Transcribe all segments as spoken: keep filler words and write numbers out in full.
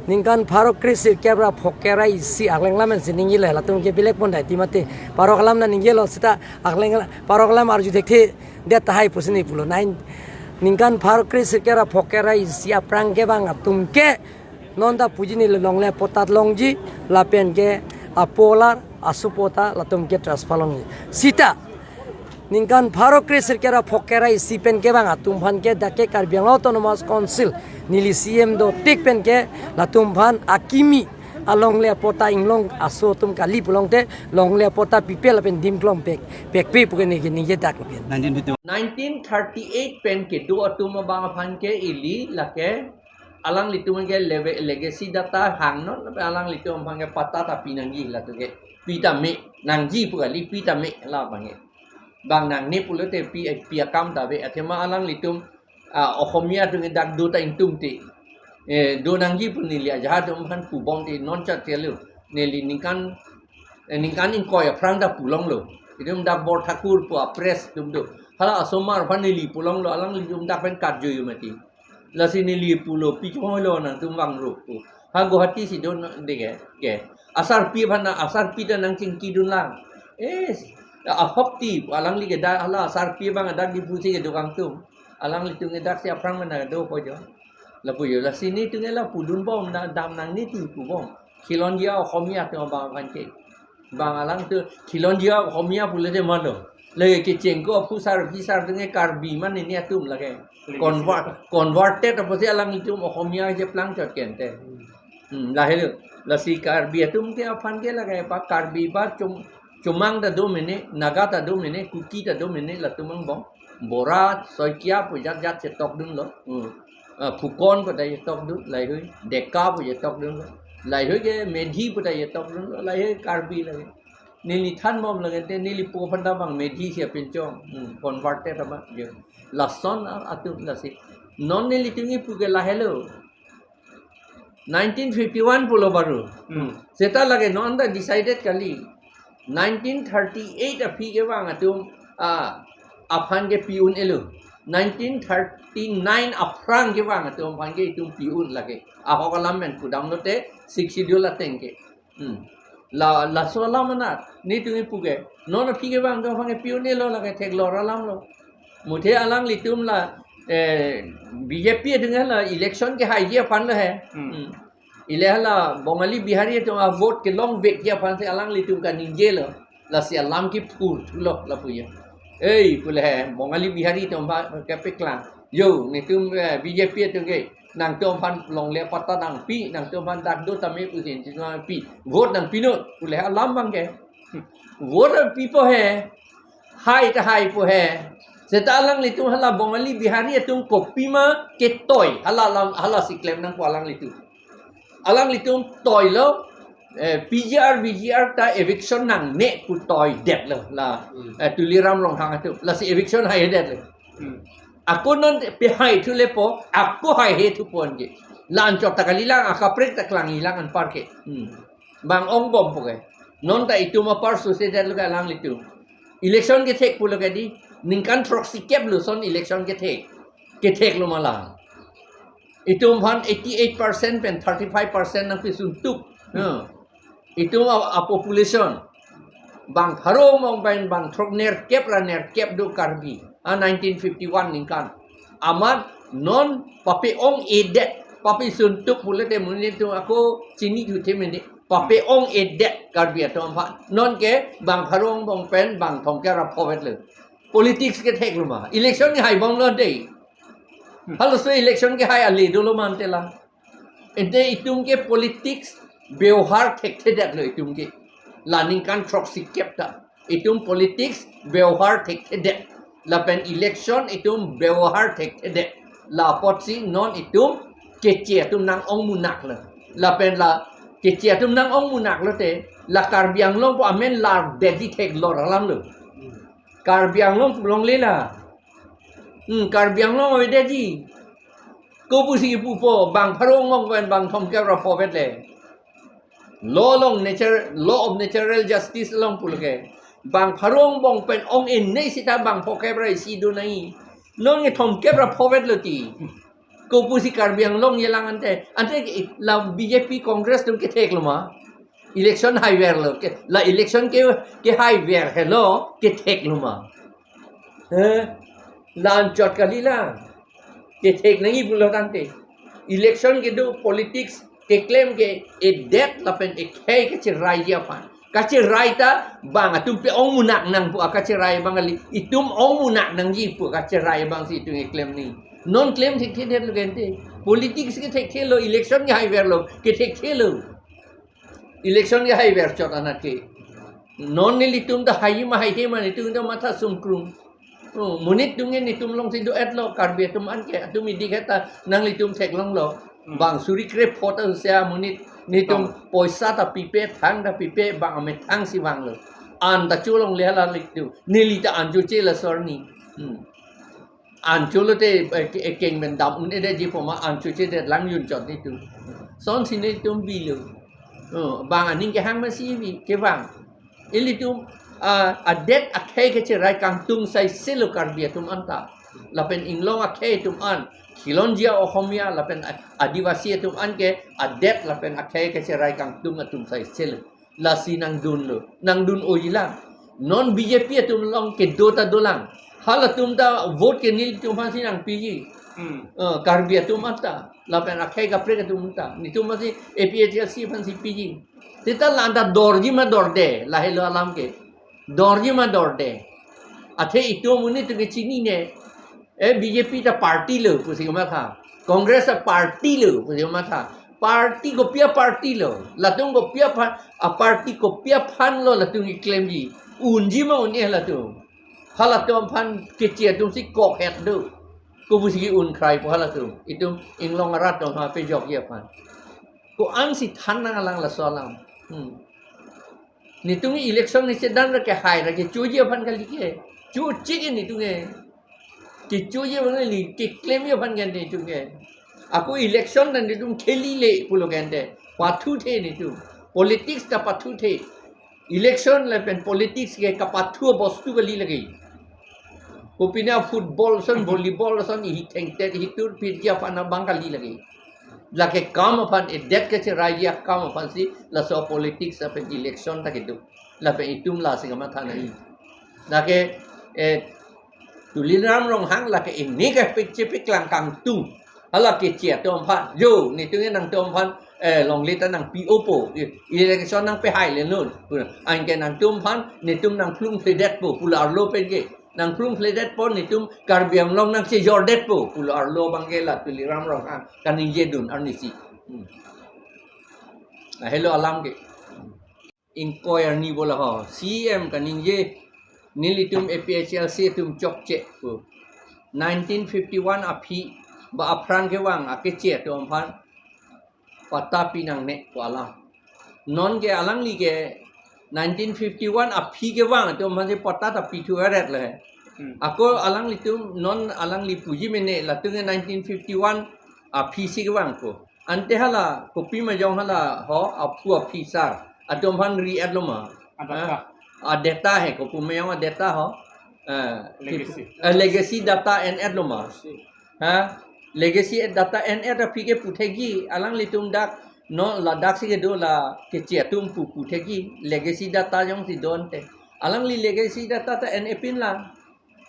Ningkan pharo kre sirkep ra phongkep ra isi akleng alam si ningje le, latum ke bilek pon dai ti mate. Pharo alam na ningje lo seta akleng, pharo alam arju thekthe det tahai pusi ne pulo. Nine, ningkan pharo kre sirkep ra phongkep ra isi aphrang kevang atum ke non ta puji ne longle patta longji, lapen ke apo alar aso patta latum ke transfer longji. Seta ningkan pharo kre sirkep ra phongkep ra isi pen kevang atum aphan ke dak ke Karbi Anglong Autonomous Council neli C M dotik pen ke latum aphan akimi alongle patta inglong aso atum kali pulote longle patta pipe lapen dim klong pek pekpe pu ke neli ningje dak lapen. Nineteen fifty-one. Nineteen thirty-eight pen kedo atum abang aphan ke ili lake alanglitum ke leve-, legacy data hangnon, lapen alanglitum aphan ke patta ta pi nangji latum ke. Pi ta me nangji pu kali, pi ta me la abang ke. Bang nangne pulote pi, pi akam ta ave, athema alanglitum, ah, Ohomia atum ke dak do ta ingtum te. Eh, do nangji pu neli ajahak atum aphan pubom te non chat chelo. Neli ningkan, eh, ningkan ingkoi aphrang ta pu longlo. Itum dak Borthakur pu a-press atum do. Hala asomar aphan neli pu longlo, alanglitum dak pen karju mati. Lasi neli pulo, pi choi lo nangtum vangrup pu. Ha Guwahati si do na deke, ke. Asarpi aphan na, asarpi ta nangchingki dun lang. Eh, ahok ti, alangli ke dak, hala asarpi abang dak Diphu si kedo kangtung. Alanglitum ke dak si aphrang mana do po jo. Lapu jo, lasi netum ke la pudun bom, na dam nangne ti pubom. Khilonjia Ohomia atum abang aphan ke. Bang alangtum khilonjia Ohomia pulote malo. Lake kechengko aphu sar, aphi sar atum ke Karbi mane ne atum lake. Convert, converted apotsi alanglitum Ohomia cheplang chot kente. Hmm, lahelo. Lasi Karbi atum ke aphan ke lake pa Karbi ba Chom-, Chomang ta do mene, Naga ta do mene, Kuki ta do mene, latum angbong. Bora, Saikia pu jat jat chetok dunlo. Hmm. Ah, Phukon pu ta chetok dun, laheihui. Deka pu chetok dunlo. Laheihui ke Methi pu ta chetok dunlo, laheihui Karbi lake. Neli than bom lake te, neli po aphan ta bang Methi si apinchong. Hmm, converted ama, je. Lason a-, atum lasi. Non nelitum kipu ke lahelo. Nineteen fifty-one pulo baru. Hmm. Seta lake non ta decided kali. Nineteen thirty-eight aphi kevang atum, ah, aphan ke pi un-elo. Nineteen thirty-nine aphrang kevang atum aphan ke itum pi un lake. Ahok alam pen pudam lote Sixth Schedule ateng ke. Hmm. La, laso alam anat netum kipu ke. Non aphi kevang atum aphan ke pi un-elo lake, theklor alam lo. Muthe alanglitum la, eh, B J P atum la election kehaiji aphan lo he. Hmm. Hmm. Ile hala Bongali Bihari atum a-vote kelongvekji aphan si alanglitum kaningje lo. Lasi alam kiphur thulo lapu jo. Ei, pule he, Bongali Bihari atum aphan kepeklang. Jo, netum, eh, B J P atum ke, nangtum aphan longle patta nangpi, nangtum aphan dak do tame pusi, nangtum aphan pi. Vote nangpinon, pule he alam abang ke. Vote pipo he. Hai ta haipo he. Seta alanglitum hala Bongali Bihari atum kopima ketoi. Hala alam, hala si klem nangpo alanglitum. Alanglitum toilo, eh, P G R, V G R ta eviction nangne pu toidetlo. La, hmm, eh, Tuliram Ronghang atum. Lasi eviction haidetlo. Hmm. Ako non pehai thulepo, ako haihe thupo anke. La anchot ta kalilang, akaprek ta klangjilang anpar ke. Hmm. Bang ong bompo ke. Non ta itum apar susedetlo ke alanglitum. Election kethek pulo ke di, ningkan throksikep lo son election kethek. Ketheklo ma la. Itum aphan eighty-eight percent pen thirty-five percent nangpisuntuk. Hmm. Itum a, a-population. Bang pharo angbong pen bang throk nerkep ra nerkep do Karbi. Ah, nineteen fifty-one ningkan. Amat non pape-ong-edet, papesuntuk pulote monit atum ako chini juthe mene. Pape-ong-edet Karbi atum aphan. Non ke bang pharo angbong pen bang thomkep ra pho vetlo. Politics ketheklo ma. Election ni haibomlo dei. Halaso election kehai ale dolo mante la. Ente itum ke politics bebohar thekthedetlo itum ke. La ningkan throksikep ta. Itum politics bebohar thekthedet. Lapen election itum bebohar thekthedet. La apotsi non itum Keche atum nang-ong munaklo. Lapen la Keche atum nang-ong munaklo te, la Karbi Anglong pu amen lardetji theklor alamlo. Karbi Anglong pu longle la. Hmm, Karbi Anglong avedetji. Kopusi kipupo, bang pharo angbong pen bang thomkep ra pho vet le. Law along nature, law of natural justice along pulo ke. Bang pharo angbong pen ong-e nei seta bang phongkep ra isi do nai. Non ke thomkep ra pho vetlo ti. Kopusi Karbi Anglong yelang ante. Ante la B J P Congress atum kethek lo ma? Election haiver lo. Ke, la election ke, kehaiver helo, kethek lo ma? Eh? La anchot kali la. Kethek nangji pulo tangte. Election kedo politics keklem ke edet lapen ekhei kacheraiji aphan. Kacherai ta bang atum pe ongmunak nang pu akacherai abang kali. Itum ongmunak nangji pu kacherai abangsi itum keklem nangji. Non klem thekthedet lo gente. Politics kethekthelo, election kehaiver lo, kethekthelo. Election kehaiver chot anat ke. Non nelitum ta haiji ma haije ma nelitum ta matha sungkrung. Oh, monit atum ke nelitum alongsi do-et lo, Karbi atum an ke, atum idik heta nanglitum theklonglo. Hmm. Bang suri krepho ta sia monit nelitum. Tong. Poisa ta pipe, thang ta pipe, bang amethang si vanglo. An ta cholongle hala litu. Neli ta an choche laso arni. Hmm. An cholo te, eh, ke-, ekeng pen dam un-edetji pu ma an chochedet lang jun chot nelitum. Sonsi nelitum bilo. Oh, bang aning kehang masi vi, kevang. Ilitum, ah, adet akhei kacherai kangtung saiselo Karbi atum anta. Lapen inglong akhei atum an. Khilonjia Ohomia lapen a-, Adivasi atum an ke adet lapen akhei kacherai kangtung atum saiselo. Lasi nangdunlo. Nangdun-oji lang. Non B J P atum along kedo ta dolang. Halatum ta vote ke nelitum aphansi nangpiji. Hmm. Eh, Karbi atum anta. Lapen akhei kaprek atum anta. Nelitum aphansi A P H L C aphansi piji. Seta la anta dorji ma dorde, lahelo alam ke. Dorji ma dorde. Athe itum monit atum ke chinine. Eh, B J P ta party lo, pusi kamatha. Congress ta party lo, pusi kamatha. Party kopi a-party lo. Latum kopi aphan, a-party kopi aphan lo latum keklemji. Unji ma un-e latum. Halatum aphan keche atumsi kokhet do. Kopusi ke-un krai pu halatum. Itum inglong arat atum ha pejokji aphan. Ko-ansi than nanglang laso alam. Hmm. Nelitum election ni sedan ra kehai ra kechoji aphan kali ke. Choche ke nelitum ke. Kechoji aphan kali, keklemji aphan ke nelitum ke. Ako election ta nelitum khelile pulo ke ante. Pathuthe nelitum. Politics ta pathuthe. Election lapen politics ke kapathu bostu kali lake. Kopine football ason, volleyball ason, ihi thengtet, ihi turphitji aphan abang kali lake. Lake kam aphan, edet kacheraiji akam aphansi, laso politics lapen election ta kedo. Lapen itum lasi kamatha nangji. Lake, eh, Tuliram Ronghang lake ini ke pik chepiklang kangtung. Hala keche atum aphan. Jo, nelitum ke nangtum aphan, eh, longle ta nangpi-opo. Election nangpehai le non. Anke nangtum aphan, nelitum nangphlungphledetpo. Pulo arlo pen ke. Nangphlungphledetpo nelitum Karbi Anglong nangchejordetpo. Pulo arlo abang ke la Tuliram Ronghang kaningjedun arnisi. Hmm. Lahelo alam ke. Ingkoi arni bola ho. C M kaningje nelitum A P H L C atum chokche pu. Nineteen fifty-one aphi ba aphrang kevang akeche atum aphan patta pinangne pu alam. Non ke alangli ke nineteen fifty-one aphi kevang atum aphansi patta ta pithu aret le. Hmm. Ako alanglitum non alangli puji mene latum ke nineteen fifty-one aphisi kevang ko. Ante hala, kopima jong hala ho, aphu aphi sar. Atum aphan ri-etlo ma. Adata. Ha? Adata he, kopu meyong adata ho. Eh, Legacy. Eh, legacy data en-etlo ma. Legacy. Ha? Legacy data en-et aphi ke puthekji, alanglitum dak, no, ladaksi kedo la keche atum pu puthekji, legacy data jongsi do ante. Alangli legacy data ta en-epin lang.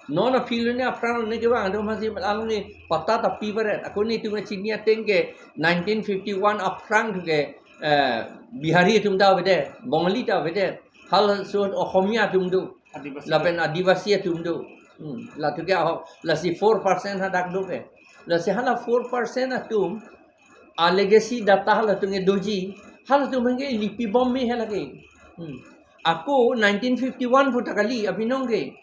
Non aphi lone aphrang lone kevang atum aphansi alangli patta ta pivaret. Ako nelitum chini ateng ke nineteen fifty-one aphrang thu ke, eh, Bihari atum ta avedet, Bongali ta avedet. Halaso Ohomia atum do. Adivasi. Lapen Adivasi atum do. Hmm. Latum ke aho, lasi four percent hadak do ke. Lasi hala four percent atum, a-legacy data halatum ke doji. Halatum ke lipibom me hala ke. Hmm. Ako nineteen fifty-one pu ta kali, abinong ke.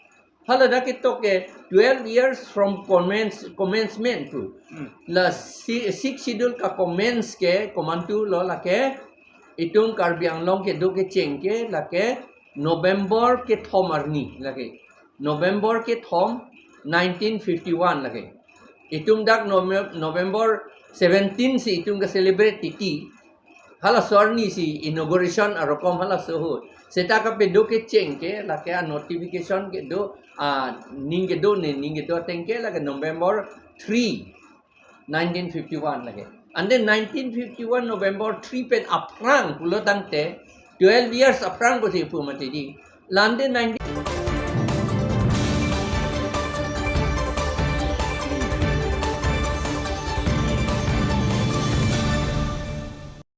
Hala dak ketok ke twelve years from commence-, commencement pu. Hmm. La si-, Sixth Schedule ka-commence ke komantu lo lake itum Karbi Anglong kedo kecheng ke lake November kethom arni lake. November kethom nineteen fifty-one lake. Itum dak Nove-, November seventeen si itum ke-celebrate titi. Halaso arnisi inauguration arokom halaso ahut. Seta kapedo kecheng ke, lake a-notification kedo, a, ning kedo ne, ning kedo ateng ke, lake November three. nineteen fifty-one lake. Ante nineteen fifty-one November three pen aphrang pulo tangte twelve years aphrang pusi pu mati di. La ante nineteen